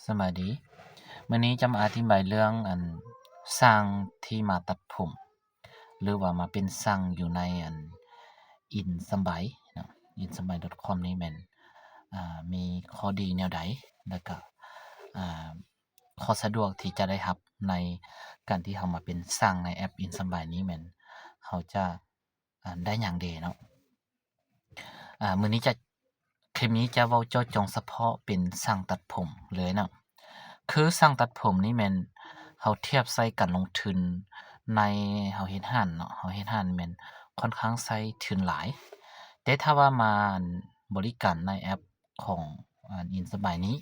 ສະບາຍດີ. ມື້ນີ້ຈະມາອະທິບາຍເລື່ອງ ອັນ ຊ່າງທີ່ມາຕັດຜົມ ຫຼືວ່າມາເປັນຊ່າງຢູ່ໃນ ອັນ ອິນສະບາຍເນາະ, ອິນສະບາຍດອດຄອມນີ້ແມ່ນ ອາ ມີຂໍ້ດີແນວໃດ ແລ້ວກະ ອາ ຂໍ້ສະດວກທີ່ຈະໄດ້ຮັບໃນການທີ່ເຮົາມາເປັນຊ່າງໃນແອັບອິນສະບາຍນີ້ແມ່ນເຮົາຈະ ອາ ໄດ້ຫຍັງເດເນາະ. ອາ ມື້ນີ້ຈະ ຄລິບນີ້ຈະເວົ້າເຈາະຈົງສະເພາະເປັນຊ່າງຕັດຜົມເລີຍເນາະ. ຄືຊ່າງຕັດຜົມນີ້ແມ່ນເຮົາທຽບໃສ່ການລົງທຶນໃນເຮົາເຮັດຮ້ານເນາະ, ເຮົາເຮັດຮ້ານແມ່ນຄ່ອນຂ້າງໃຊ້ທຶນຫຼາຍ. ແຕ່ຖ້າວ່າມາ ອັນ ບໍລິການໃນແອັບຂອງ ອັນ ອິນສະບາຍນີ້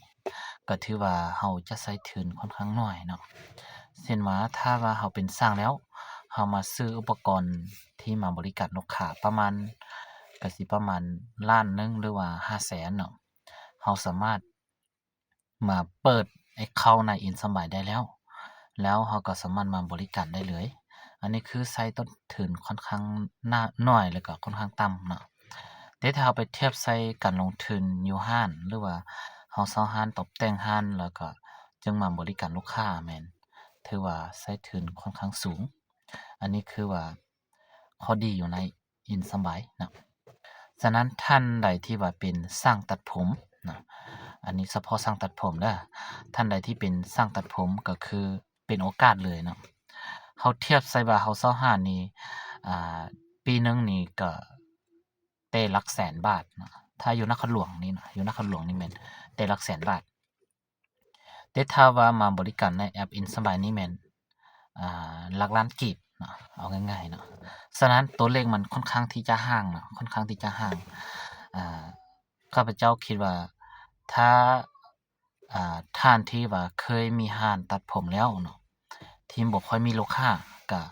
ກໍຖືວ່າເຮົາຈະໃຊ້ທຶນຄ່ອນຂ້າງໜ້ອຍເນາະ. ເຊັ່ນວ່າ ຖ້າວ່າເຮົາເປັນຊ່າງແລ້ວ ເຮົາມາຊື້ອຸປະກອນທີ່ມາບໍລິການລູກຄ້າປະມານ ກໍຊິປະມານລ້ານໜຶ່ງ ຫຼືວ່າຫ້າແສນເນາະ, ເຮົາສາມາດມາເປີດແອັກເຄົາໃນອິນສະບາຍໄດ້ແລ້ວ, ແລ້ວເຮົາກໍສາມາດມາບໍລິການໄດ້ເລີຍ. ອັນນີ້ຄືໃຊ້ຕົ້ນທຶນຄ່ອນຂ້າງໜ້ອຍ ແລ້ວກໍຄ່ອນຂ້າງຕ່ຳເນາະ. ແຕ່ຖ້າເຮົາໄປທຽບໃສ່ການລົງທຶນຢູ່ຮ້ານ ຫຼືວ່າເຮົາເຊົ່າຮ້ານ, ຕົບແຕ່ງຮ້ານ ແລ້ວກໍຈຶ່ງມາບໍລິການລູກຄ້າ ແມ່ນຖືວ່າໃຊ້ທຶນຄ່ອນຂ້າງສູງ. ອັນນີ້ຄືວ່າຂໍ້ດີຢູ່ໃນອິນສະບາຍເນາະ. ສະນັ້ນທ່ານໃດທີ່ວ່າເປັນຊ່າງຕັດຜົມເນາະ, ອັນນີ້ສະເພາະຊ່າງຕັດຜົມເດີ, ທ່ານໃດທີ່ເປັນຊ່າງຕັດຜົມກໍຄືເປັນໂອກາດເລີຍເນາະ. ເຮົາທຽບໃສ່ວ່າເຮົາເຊົ່າຮ້ານນີ້ ອາ ປີໜຶ່ງນີ້ກໍແຕ່ຫຼັກແສນບາດເນາະ, ຖ້າຢູ່ນະຄອນຫຼວງນີ້ເນາະ, ຢູ່ນະຄອນຫຼວງນີ້ແມ່ນແຕ່ຫຼັກແສນບາດ. ແຕ່ຖ້າວ່າມາບໍລິການໃນແອັບອິນສະບາຍນີ້ແມ່ນ ອາ ຫຼັກລ້ານກີບເນາະ, ເອົາງ່າຍໆເນາະ. ສະນັ້ນຕົວເລກມັນຄ່ອນຂ້າງທີ່ຈະຫ່າງເນາະ, ຄ່ອນຂ້າງທີ່ຈະຫ່າງ. ອາ ຂ້າພະເຈົ້າຄິດວ່າ ຖ້າ ອາ ທ່ານທີ່ວ່າເຄີຍມີຮ້ານຕັດຜົມແລ້ວເນາະ, ທີ່ບໍ່ຄ່ອຍມີລູກຄ້າ ກະ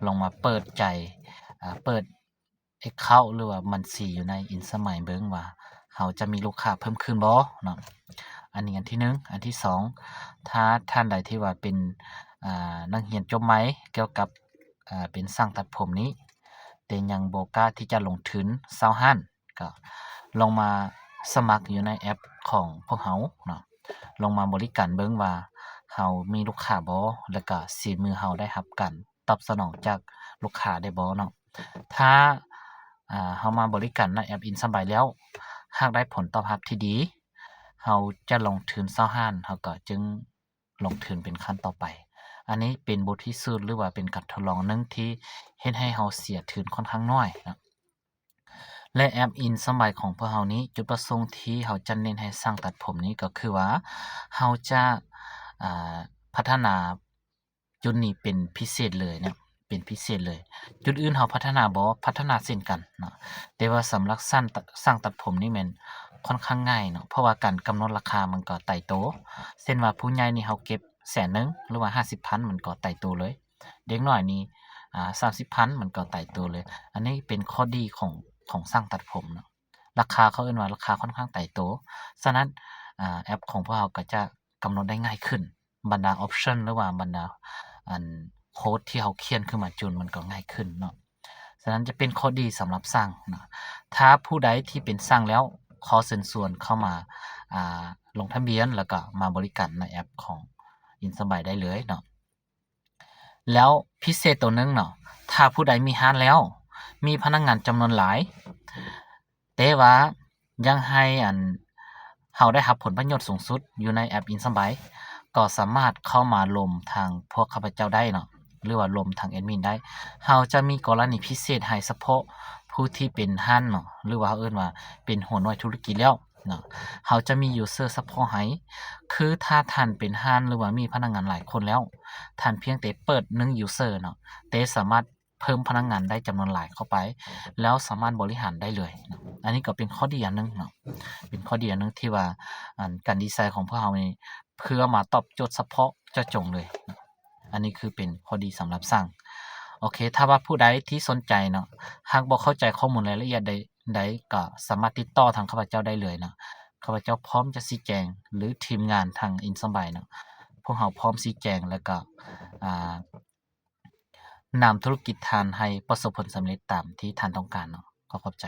ລອງມາເປີດໃຈ ອາ ເປີດ ແອັກເຄົາ ຫຼືວ່າບັນຊີຢູ່ໃນອິນສະບາຍເບິ່ງວ່າເຮົາຈະມີລູກຄ້າເພີ່ມຂຶ້ນບໍ່ເນາະ. ອັນນີ້ອັນທີໜຶ່ງ. ອັນທີສອງ ຖ້າທ່ານໃດທີ່ວ່າເປັນ ອາ ນັກຮຽນຈົບໃໝ່ກ່ຽວກັບ ອາ ເປັນຊ່າງຕັດຜົມນີ້ ແຕ່ຍັງບໍ່ກ້າທີ່ຈະລົງທຶນເຊົ່າຮ້ານ ກໍລອງມາສະໝັກຢູ່ໃນແອັບຂອງພວກເຮົາເນາະ, ລອງມາບໍລິການເບິ່ງວ່າເຮົາມີລູກຄ້າບໍ່ ແລ້ວກໍສີມືເຮົາໄດ້ຮັບການ ຕອບສະໜອງຈາກລູກຄ້າໄດ້ບໍ່ເນາະ. ຖ້າ ອາ ເຮົາມາບໍລິການໃນແອັບອິນສະບາຍແລ້ວ ຫາກໄດ້ຜົນຕອບຮັບທີ່ດີ ເຮົາຈະລົງທຶນເຊົ່າຮ້ານ, ເຮົາກໍຈຶ່ງລົງທຶນເປັນຂັ້ນຕໍ່ໄປ. ອັນນີ້ເປັນບົດພິສູດ ຫຼືວ່າເປັນການທົດລອງໜຶ່ງທີ່ເຮັດໃຫ້ເຮົາເສຍທຶນຄ່ອນຂ້າງໜ້ອຍເນາະ. ແລະ ແອັບອິນສະບາຍຂອງພວກເຮົານີ້ ຈຸດປະສົງທີ່ເຮົາຈະເນັ້ນໃຫ້ຊ່າງຕັດຜົມນີ້ກໍຄືວ່າ ເຮົາຈະ ອາ ພັດທະນາ ຈຸດນີ້ເປັນພິເສດເລີຍເນາະ, ເປັນພິເສດເລີຍ. ຈຸດອື່ນເຮົາພັດທະນາບໍ່? ພັດທະນາເຊັ່ນກັນເນາະ, ແຕ່ວ່າສຳລັບຊ່າງ ຊ່າງຕັດຜົມນີ້ແມ່ນຄ່ອນຂ້າງງ່າຍເນາະ, ເພາະວ່າການກຳນົດລາຄາມັນກໍຕາຍໂຕ. ເຊັ່ນວ່າຜູ້ໃຫຍ່ນີ້ເຮົາເກັບແສນໜຶ່ງ ຫຼືວ່າຫ້າສິບພັນ ມັນກໍຕາຍໂຕເລີຍ. ເດັກນ້ອຍນີ້ ອາ ສາມສິບພັນ ມັນກໍຕາຍໂຕເລີຍ. ອັນນີ້ເປັນຂໍ້ດີຂອງ ຂອງຊ່າງຕັດຜົມເນາະ, ລາຄາ ເຂົາເອີ້ນວ່າລາຄາຄ່ອນຂ້າງຕາຍໂຕ. ສະນັ້ນ ອາ ແອັບຂອງພວກເຮົາກໍຈະກຳນົດໄດ້ງ່າຍຂຶ້ນ. ບັນດາ option ຫຼືວ່າບັນດາ ອັນ ໂຄດທີ່ເຮົາຂຽນຂຶ້ນມາຈູນມັນກໍງ່າຍຂຶ້ນເນາະ. ສະນັ້ນຈະເປັນຂໍ້ດີສຳລັບຊ່າງເນາະ. ຖ້າຜູ້ໃດທີ່ເປັນຊ່າງແລ້ວ ຂໍເຊີນຊວນເຂົ້າມາ ອາ ລົງທະບຽນ ແລ້ວກໍມາບໍລິການໃນແອັບຂອງອິນສະບາຍໄດ້ເລີຍເນາະ. ແລ້ວພິເສດໂຕໜຶ່ງເນາະ, ຖ້າຜູ້ໃດມີຮ້ານແລ້ວ ມີພະນັກງານຈຳນວນຫຼາຍ ແຕ່ວ່າຢາກໃຫ້ ອັນ ເຮົາໄດ້ຮັບຜົນປະໂຫຍດສູງສຸດຢູ່ໃນແອັບອິນສະບາຍ ກໍສາມາດເຂົ້າມາລົມທາງພວກຂ້າພະເຈົ້າໄດ້ເນາະ, ຫຼືວ່າລົມທາງແອັດມິນໄດ້. ເຮົາຈະມີກໍລະນີພິເສດໃຫ້ສະເພາະຜູ້ທີ່ເປັນຮ້ານເນາະ, ຫຼືວ່າເຮົາເອີ້ນວ່າເປັນຫົວໜ່ວຍທຸລະກິດແລ້ວເນາະ, ເຮົາຈະມີ user ສະເພາະໃຫ້. ຄືຖ້າທ່ານເປັນຮ້ານ ຫຼືວ່າມີພະນັກງານຫຼາຍຄົນແລ້ວ, ທ່ານພຽງແຕ່ເປີດໜຶ່ງ user ເນາະ, ແຕ່ສາມາດ ເພີ່ມພະນັກງານໄດ້ຈຳນວນຫຼາຍເຂົ້າໄປ ແລ້ວສາມາດບໍລິຫານໄດ້ເລີຍເນາະ. ອັນນີ້ກໍເປັນຂໍ້ດີອັນໜຶ່ງເນາະ, ເປັນຂໍ້ດີອັນໜຶ່ງທີ່ວ່າ ອັນ ການດີໄຊຂອງພວກເຮົານີ້ ເພື່ອມາຕອບໂຈດສະເພາະເຈາະຈົງເລີຍເນາະ. ອັນນີ້ຄືເປັນຂໍ້ດີສຳລັບຊ່າງ. ໂອເຄ, ຖ້າວ່າຜູ້ໃດທີ່ສົນໃຈເນາະ, ຫາກບໍ່ເຂົ້າໃຈຂໍ້ມູນລາຍລະອຽດໃດ ໃດ ກໍສາມາດຕິດຕໍ່ທາງຂ້າພະເຈົ້າໄດ້ເລີຍເນາະ. ຂ້າພະເຈົ້າພ້ອມຈະຊີ້ແຈງ ຫຼື ທີມງານທາງອິນສະບາຍເນາະ, ພວກເຮົາພ້ອມຊີ້ແຈງ ແລ້ວກໍ ອ່າ ນຳທຸລະກິດທ່ານໃຫ້ປະສົບຜົນສຳເລັດຕາມທີ່ທ່ານຕ້ອງການເນາະ. ຂໍຂອບໃຈ.